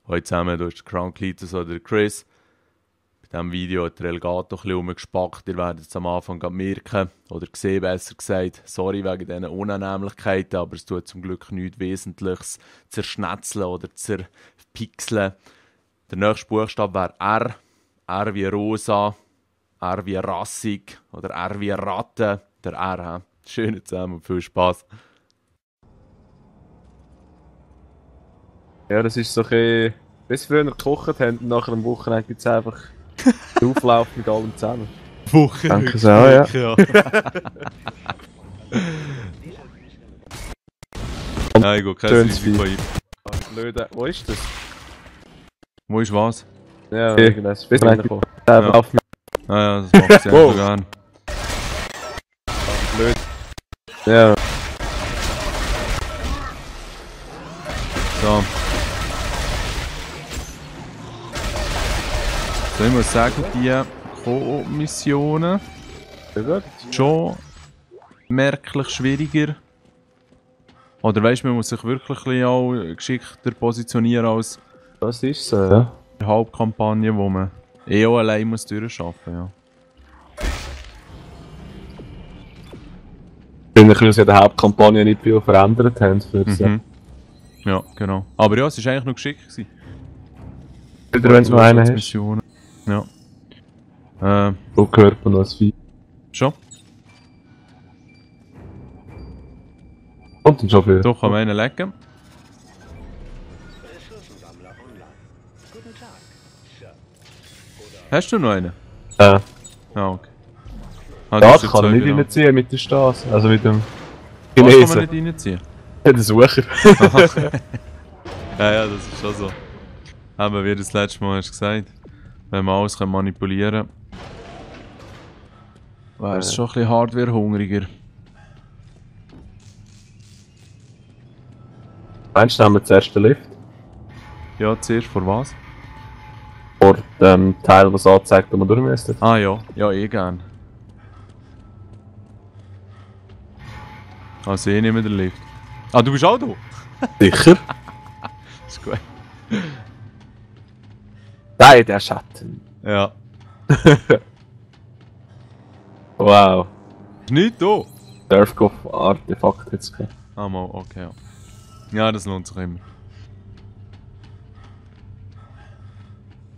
Heute zusammen, du hast den Crown Cletus oder den Chris. Bei diesem Video hat der Elgato ein bisschen rumgespackt. Ihr werdet es am Anfang merken, oder sehen besser gesagt. Sorry wegen diesen Unannehmlichkeiten, aber es tut zum Glück nichts Wesentliches zerschnetzeln oder zerpixeln. Der nächste Buchstabe wäre R. R wie rosa, R wie rassig oder R wie Ratte. Der R. Schön zusammen und viel Spaß. Ja, das ist so ein bisschen, wie sie früher gekocht haben und nachher am Wochenende gibt es einfach den Auflauf mit allem zusammen. Woche. Danke so, ja. Nein, gut, kein Schönes Süßi von ihm. Blöde, wo ist das? Wo ist was? Ja, irgendwas. Bis reingekommen. Ja. Auf mich. Ah ja, das macht sie einfach gern. Blöd. Ja. So. So, ich muss sagen, die Koop-Missionen schon merklich schwieriger. Oder weißt du, man muss sich wirklich ein bisschen auch geschickter positionieren als Das ist so, ja. die Hauptkampagne, wo man auch allein muss durchschaffen, ja. Ich finde, dass sie in der Hauptkampagne nicht viel verändert haben. Für Ja, genau. Aber ja, es war eigentlich noch geschickt gewesen. Wieder wenn es noch einen hast. Missionen. Ja. Wo gehört man noch als Vieh? Schon? Und dann schon viel. Doch, kann man einen legen. Hast du noch einen? Ja. Ah, okay. Ah, Ja, hast das du kann er zwei, nicht genau. reinziehen mit der Straße. Also mit dem Was kann man Chinesen. nicht reinziehen? Ja, der Sucher. Ja, das ist schon so. Aber wie du das letzte Mal hast gesagt, wenn man alles manipulieren kann, wäre es schon ein bisschen hardware-hungriger. Meinst du, nehmen wir zuerst den Lift? Ja, zuerst vor was? Vor dem Teil, was anzeigt, wo man durch müsste? Ah ja, ja eh gern. Also eh nicht mehr der Lift. Ah, du bist auch da? Sicher. Ist gut. Nein, der Schatten. Ja. Wow. Ist nicht da? Surfkopf Artefakt jetzt. Ah mal, okay, ja. Ja, das lohnt sich immer.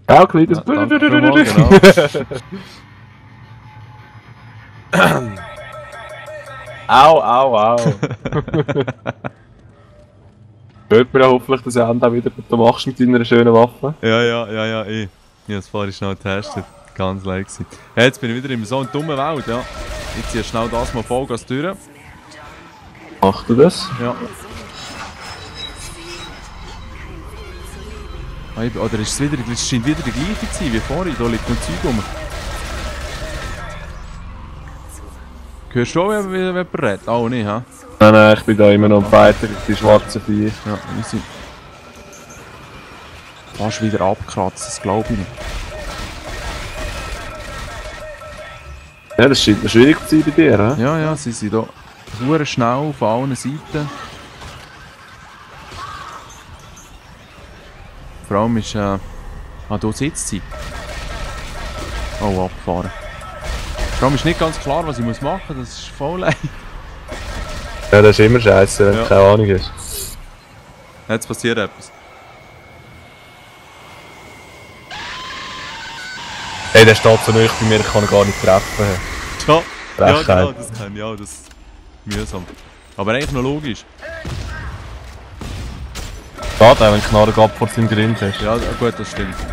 Ja, kleines. Ja, danke vielmals, genau. Au. Hört man ja hoffentlich das Ende auch wieder, was du machst mit deiner schönen Waffe. Ja, eh. Ich habe es vorhin schnell getestet. Ganz leicht gewesen. Ja, jetzt bin ich wieder in so einer dummen Welt, ja. Ich ziehe schnell das mal Vollgas durch. Machst du das? Ja. Oder ist es wieder, es scheint wieder der gleiche zu sein wie vorhin, da liegt noch Zeug rum. Hörst du auch, wenn jemand redet? Auch nicht, hä? Nein, ich bin da immer noch am Fighter, die schwarzen Vieh. Ja, easy. Fast wieder abkratzt, das glaube ich nicht. Ja, das scheint mir schwierig zu sein bei dir, hä? Ja, sie sind hier verdammt schnell auf allen Seiten. Vor allem ist, hier sitzt sie. Oh, abgefahren. Vor allem ist nicht ganz klar, was ich machen muss, das ist voll leid. Ja, das ist immer scheiße, wenn du keine Ahnung hast. Jetzt passiert etwas. Hey, der steht so nicht bei mir, ich kann ihn gar nicht treffen. Ja, Frechheit. genau, das kenne ich auch, das ist mühsam. Aber eigentlich noch logisch. Geht auch, wenn du Knarre gerade vor seinem Grind hast. Ja, gut, das stimmt. Sie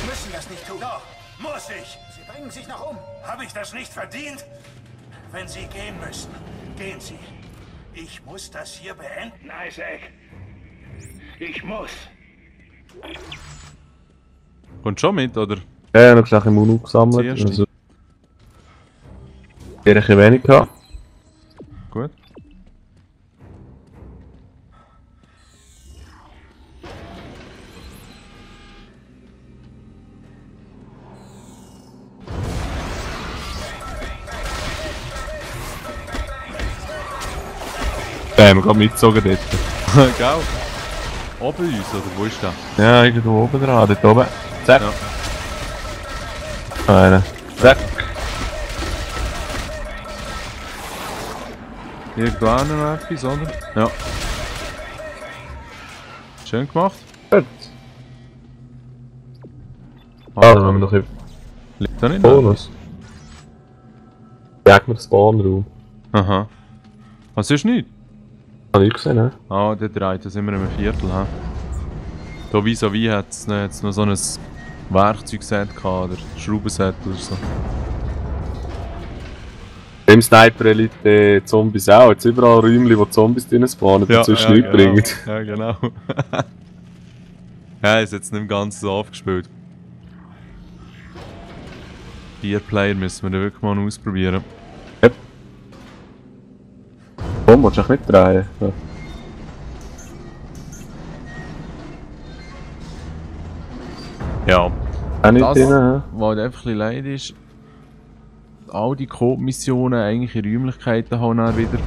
müssen das nicht tun. Doch, muss ich. Sie bringen sich noch um. Habe ich das nicht verdient? Wenn Sie gehen müssen, gehen Sie. Ich muss das hier beenden, Isaac. Ich muss. Kommt schon mit, oder? Ja, noch ein bisschen Munu gesammelt. Zuerst. Also, ein bisschen wenig gehabt. Gut. Haben wir gerade mitgezogen dort. Gell? oben uns, oder wo ist der? Ja, irgendwo oben dran, dort oben. Zack. Ja. Einer. Zack. Irgendwo auch noch etwas, oder? Ja. Schön gemacht. Gut. Ah, dann haben wir noch ein liegt da nicht? Bonus. Sag mir den Spawnraum. Aha. Was ist nicht? Habe ich gesehen, ne? Ah, der dreht, da sind wir im Viertel, ha? Da vis-à-vis hat es noch so ein Werkzeugset gehabt, oder Schraubenset oder so. Im Sniper Elite Zombies auch. Jetzt überall Räumchen, wo Zombies drin spawnen, die sonst nichts bringen. Ja, genau. Ja, ist jetzt nicht im Ganzen so aufgespielt. 4 Player müssen wir dann wirklich mal ausprobieren. Komm, willst du dich nicht drehen? Ja. Ja. Auch nicht Das, drin, hä? was halt einfach ein bisschen leid ist, all die Coop-Missionen eigentlich in Räumlichkeiten haben dann wieder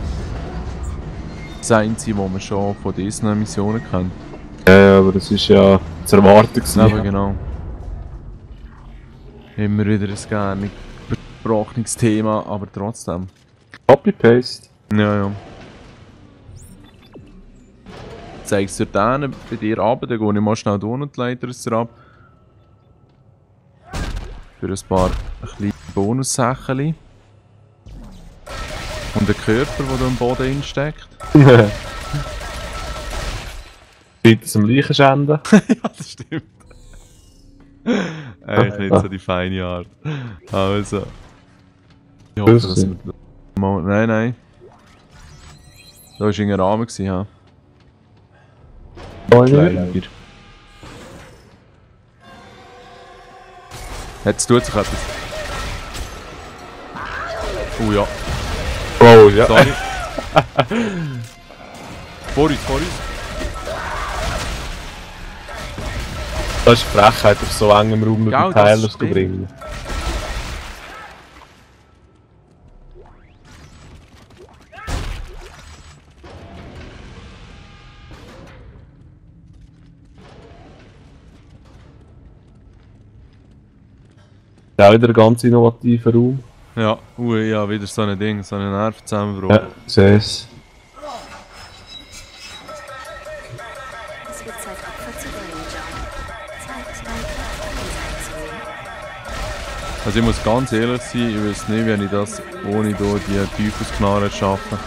sein sie, wo man schon von diesen Missionen kennt. Ja, aber das ist ja zu erwarten gewesen. Aber genau. Immer wieder ein gerne besprochenes Thema, aber trotzdem. Copy-Paste. Ja, ja. Zeigst du denen bei dir ab, dann gehe ich mal schnell durch und leite es dir ab. Für ein paar kleine Bonussachen. Und den Körper, der da im Boden drin steckt. Bitte zum Leichenschänden. Ja, das stimmt. Eigentlich nicht so die feine Art. Also. Ich hoffe, dass wir mal. Nein, nein. Da war irgendein Rahmen, ja. Kleiner. Jetzt tut sich etwas. Oh ja. Oh ja. Sorry. Vor uns, vor uns. Das ist Frechheit, auf so engem Raum Ja, noch die das Teile zu stimmt. bringen. Das ist auch wieder ein ganz innovativer Raum. Ja, ja, wieder so ein Ding, so ein Nervenzusammenbruch. Ja, sehe es. Es wird Zeit, Opfer zu bringen, John. Zeit, dein Körper einzunehmen. Also ich muss ganz ehrlich sein, ich weiß nicht, wie ich das ohne hier die Teufelsknarre schaffen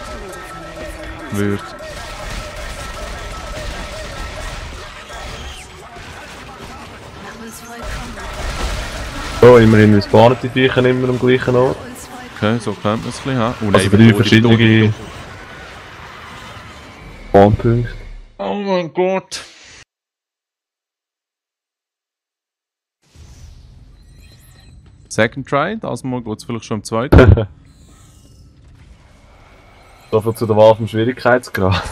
würde. Mach uns vollkommen. So, immerhin spawnen die Viecher immer am gleichen Ort. Uns vollkommen. Okay, so kennt man es ein bisschen. Ha? Oh, Also nein, 3 verschiedene Spawnpunkte. Oh mein Gott! Second try, das Mal geht es vielleicht schon am zweiten. So viel zu der Wahl vom Schwierigkeitsgrad.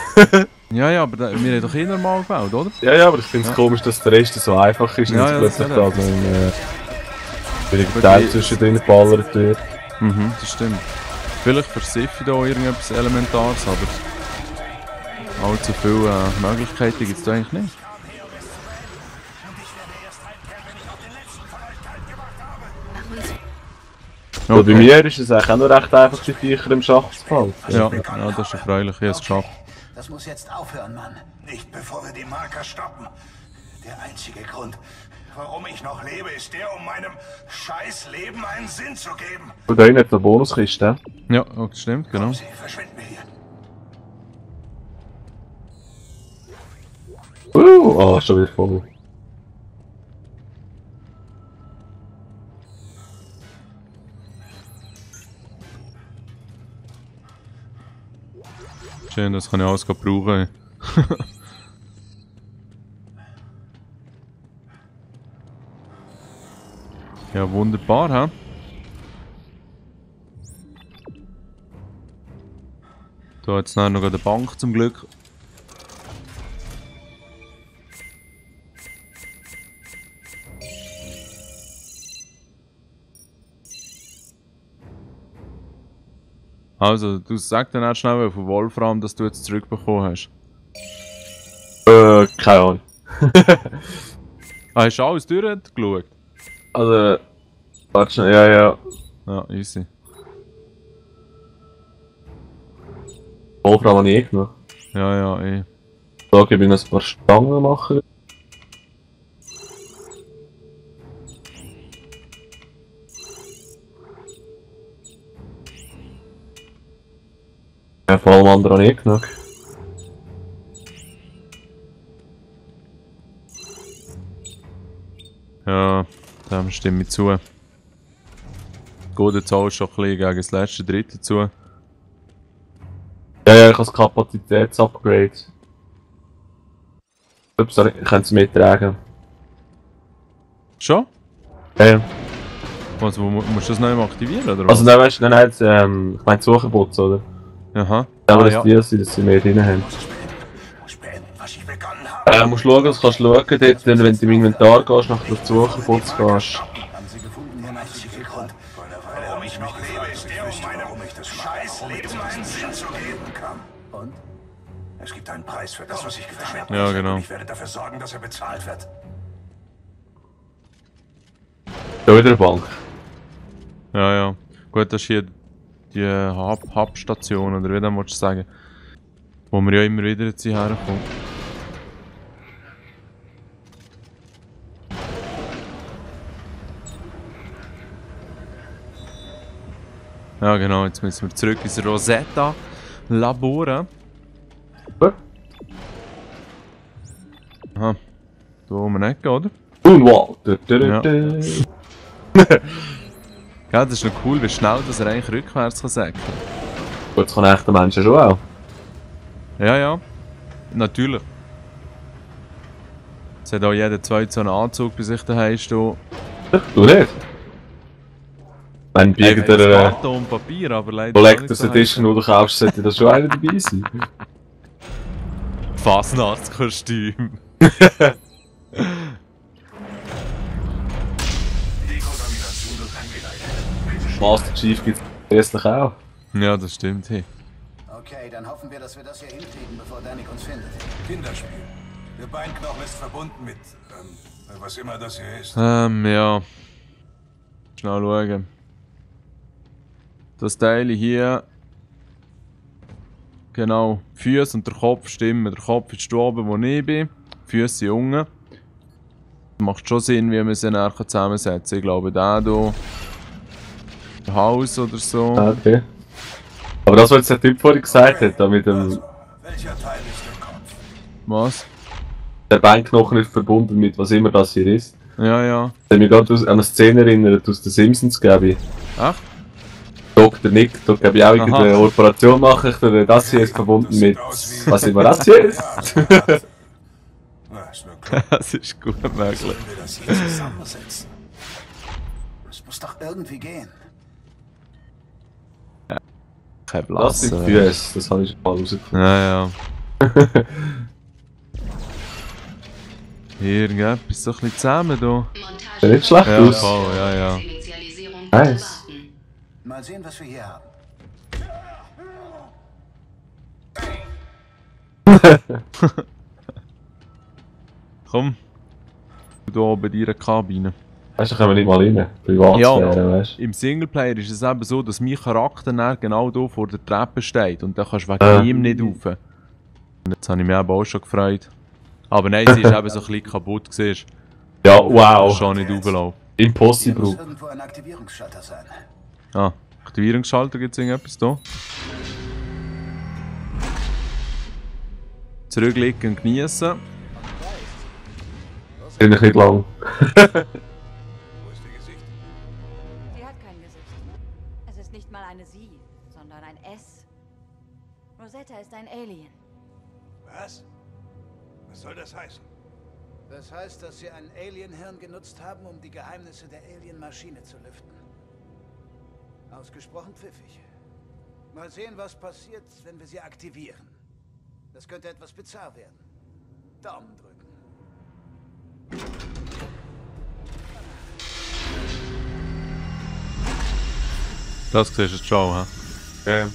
Ja, ja, aber wir haben doch eh normal gebaut, oder? Ja, ja, aber ich finde es Ja. komisch, dass der Rest so einfach ist und Ja, jetzt ja, plötzlich das da so ein schwieriger Aber Teil die- zwischendrin ballert wird. Mhm, das stimmt. Vielleicht für Siffi da irgendetwas Elementares, aber allzu viele Möglichkeiten gibt es da eigentlich nicht. Mach uns Aber bei mir ist es eigentlich auch noch recht einfach, die Viecher im Schach zu behalten. Ja, ja, das ist erfreulich, ich habe es geschafft. Das muss jetzt aufhören, Mann. Nicht bevor wir die Marker stoppen. Der einzige Grund, warum ich noch lebe, ist der, um meinem scheiß Leben einen Sinn zu geben. Und da hinten hat es eine Bonuskiste. Ja, oh, das stimmt, genau. Sie verschwinden wir hier. Schon wieder voll. Schön, das kann ich alles brauchen. Ja, wunderbar, hä? Da hat es noch eine Bank zum Glück. Also, du sag dann auch schnell von Wolfram, dass du jetzt zurückbekommen hast. Keine Ahnung. Hast du alles durchgeschaut? Also, warte schnell, ja. Ja, easy. Wolfram habe ich genommen. Ja, eh. Da gebe ich noch ein paar Stangen machen. Ja, vor allem andere habe ich genommen. Ja, dem stimme ich zu. Gut, jetzt auch schon ein bisschen gegen das letzte Dritte zu. Ja, ich habe das Kapazitätsupgrade. Ups, sorry, ich kann es mittragen. Schon? Ja. Also, musst du das neu aktivieren, oder was? Also, nein, weißt du, dann hat es, ich meine, Suchenbots, oder? Aha. Ja, aber ja. dass sie mehr drin haben. Muss beenden, was ich begonnen habe. Musst schauen, was kannst du schauen, dort, wenn du im Inventar gehst, nach der Suchenbots gehst. Haben Sie gefunden, Herr Nachsiger Grund? Warum ich noch lebe, ist der, warum ich das scheiß Leben einen Sinn zu geben kann. Und? Es gibt einen Preis für das, was ich getan habe. Ja, genau. Und ich werde dafür sorgen, dass er bezahlt wird. Da wieder eine Bank. Ja. Gut, das ist hier die Hub-Station, oder wie dann willst du sagen. Wo wir ja immer wieder jetzt hierher kommen. Ja genau, jetzt müssen wir zurück ins Rosetta-Labor. Super. Aha. Da um eine Ecke, oder? Moonwall. Ja. Ja, das ist noch cool, wie schnell dass er eigentlich rückwärts kann säckeln. Gut, das kann echte Menschen schon auch. Ja. Natürlich. Es hat auch jeder zweite so einen Anzug bei sich daheim stehen. Du nicht? Wenn bei Es irgendeiner geht um Papier, aber leider Collectors Edition, die du kaufst, sollte das schon einer dabei sein. Fasnachtskostüm. Dekontamination wird eingeleitet. Master Chief gibt es erstlich auch. Ja, das stimmt. Hey. Okay, dann hoffen wir, dass wir das hier hinkriegen, bevor Danik uns findet. Kinderspiel. Der Beinknochen ist verbunden mit, was immer das hier ist. Ja. Schnell schauen. Das Teil hier. Genau. Die Füße und der Kopf stimmen. Der Kopf ist da oben, wo ich bin. Die Füße sind unten. Das macht schon Sinn, wie man sie nachher zusammensetzen kann. Ich glaube, der hier. Der Hals oder so. Okay. Aber das, was jetzt der Typ vorhin gesagt hat, da mit dem... Welcher Teil ist der Kopf? Was? Der Beinknochen ist verbunden mit was immer das hier ist. Ja. Ich habe mich gerade an eine Szene erinnert aus den Simpsons, glaube ich. Ach? Dr. Nick, da glaube ich auch irgendeine Operation machen. Das hier ist verbunden mit was immer das hier ist. Na, ist nur klar. Das ist gut möglich. Sollen wir das hier zusammensetzen? Es muss doch irgendwie gehen. Kein Das sind Blasse. Füße, das habe ich schon mal rausgefunden. Ja. Irgendetwas so ein bisschen zusammen da. Sieht nicht schlecht Ja, aus. voll, ja. Nice. Mal sehen, was wir hier haben. Komm. Du da oben in deiner Kabine. Weißt du, da können wir nicht mal rein. Privatsphäre, weißt du. Im Singleplayer ist es eben so, dass mein Charakter dann genau hier vor der Treppe steht und dann kannst du wegen ihm nicht rauf. Und jetzt habe ich mich eben auch schon gefreut. Aber nein, sie ist eben so ein bisschen kaputt gewesen. Ja, wow. Schon nicht rauflaufen. Hier Impossible. muss irgendwo ein Aktivierungsschalter sein. Ah, Aktivierungsschalter, gibt es irgendetwas da? Zurücklegen und genießen. Bin ich nicht lang. Wo ist ihr Gesicht? Sie hat kein Gesicht. Es ist nicht mal eine Sie, sondern ein S. Rosetta ist ein Alien. Was? Was soll das heißen? Das heißt, dass sie ein Alien-Hirn genutzt haben, um die Geheimnisse der Alien-Maschine zu lüften. Ausgesprochen pfiffig. Mal sehen, was passiert, wenn wir sie aktivieren. Das könnte etwas bizarr werden. Daumen drücken. Das siehst du jetzt schon, hä?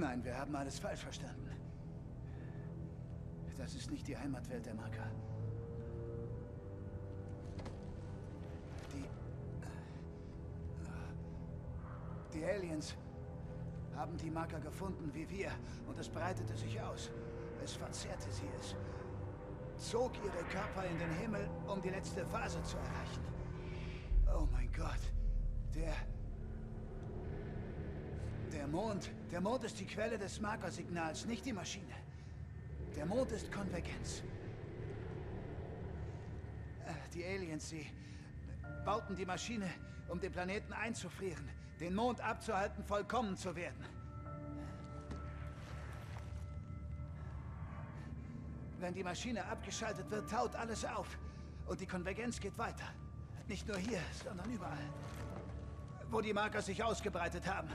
Nein, wir haben alles falsch verstanden. Das ist nicht die Heimatwelt der Marker. Die Aliens haben die Marker gefunden wie wir und es breitete sich aus. Es verzehrte sie es. Zog ihre Körper in den Himmel, um die letzte Phase zu erreichen. Oh mein Gott. Der Mond ist die Quelle des Markersignals, nicht die Maschine. Der Mond ist Konvergenz. Die Aliens, sie bauten die Maschine, um den Planeten einzufrieren, den Mond abzuhalten, vollkommen zu werden. Wenn die Maschine abgeschaltet wird, taut alles auf. Und die Konvergenz geht weiter. Nicht nur hier, sondern überall. Wo die Marker sich ausgebreitet haben.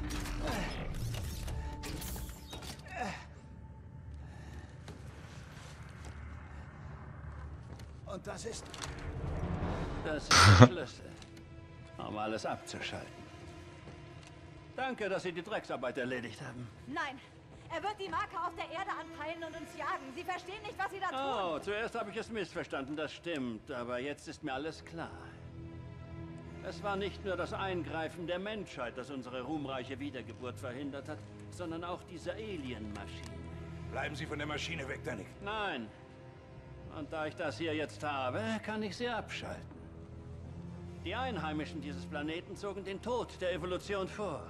Und das ist... Das ist der Schlüssel, um alles abzuschalten. Danke, dass Sie die Drecksarbeit erledigt haben. Nein, er wird die Marker auf der Erde anpeilen und uns jagen. Sie verstehen nicht, was Sie da tun. Oh, zuerst habe ich es missverstanden, das stimmt. Aber jetzt ist mir alles klar. Es war nicht nur das Eingreifen der Menschheit, das unsere ruhmreiche Wiedergeburt verhindert hat, sondern auch diese Alien-Maschine. Bleiben Sie von der Maschine weg, Danik. Nein. Und da ich das hier jetzt habe, kann ich sie abschalten. Die Einheimischen dieses Planeten zogen den Tod der Evolution vor.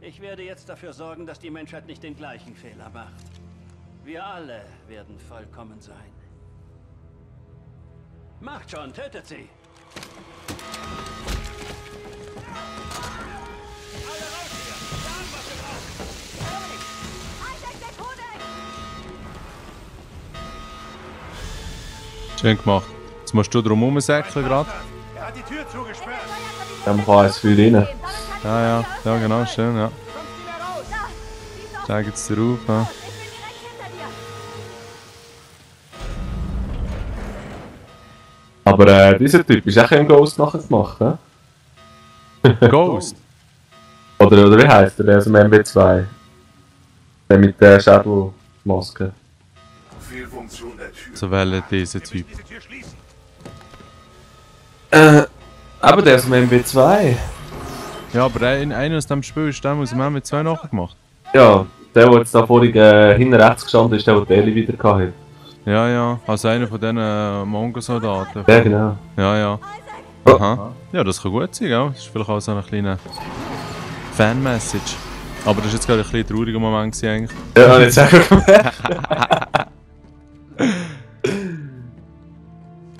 Ich werde jetzt dafür sorgen, dass die Menschheit nicht den gleichen Fehler macht. Wir alle werden vollkommen sein. Macht schon, tötet sie! Alle raus hier! Sagen, was wir brauchen! Isaac, der Kodex! Schön gemacht. Jetzt musst du drum rumsäckeln gerade. Er hat die Tür zugesperrt. Dann kann eins viel rein. Ja, genau, schön, ja. Kommst du mehr raus? Da, siehst du? Zeig jetzt dir auf, ja. Ich bin direkt hinter dir. Aber dieser Typ ist auch im Ghost nachher gemacht, ne? Ghost. Oder wie heißt der aus dem MB2? Der mit der Schädelmaske. Fehlfunktion der Tür. So wählen dieser Wir Typ. müssen diese Tür schließen. Aber der aus dem MB2. Ja, aber einer aus dem Spiel ist der aus dem M2 nachgemacht. Ja, der jetzt da vorhin hinten rechts gestanden ist, der die Ellie wieder hatte. Ja, also einer von diesen Mongo-Soldaten. Ja, genau. Ja. Aha. Ja, das kann gut sein, ja. Das ist vielleicht auch so eine kleine Fan-Message. Aber das war jetzt gerade ein bisschen trauriger Moment gewesen, eigentlich. Ja, jetzt auch gemerkt.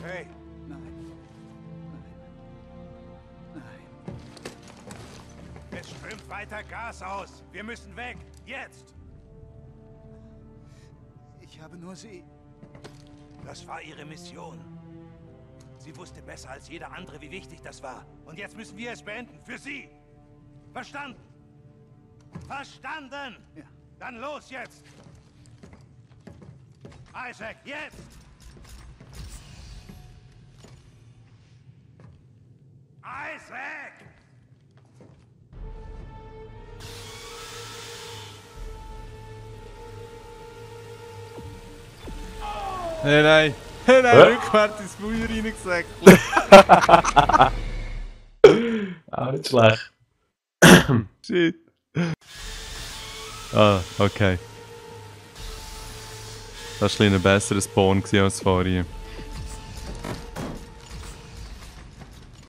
Hey. Nein. Es strömt weiter Gas aus. Wir müssen weg. Jetzt. Ich habe nur sie. Das war ihre Mission. Sie wusste besser als jeder andere, wie wichtig das war. Und jetzt müssen wir es beenden. Für sie. Verstanden? Verstanden? Ja. Dann los jetzt. Isaac, jetzt! Isaac! Nein, rückwärts ins Feuer reingesäckelt. Auch nicht schlecht. Shit. Ah, okay. Das war ein besserer Spawn als vorhin.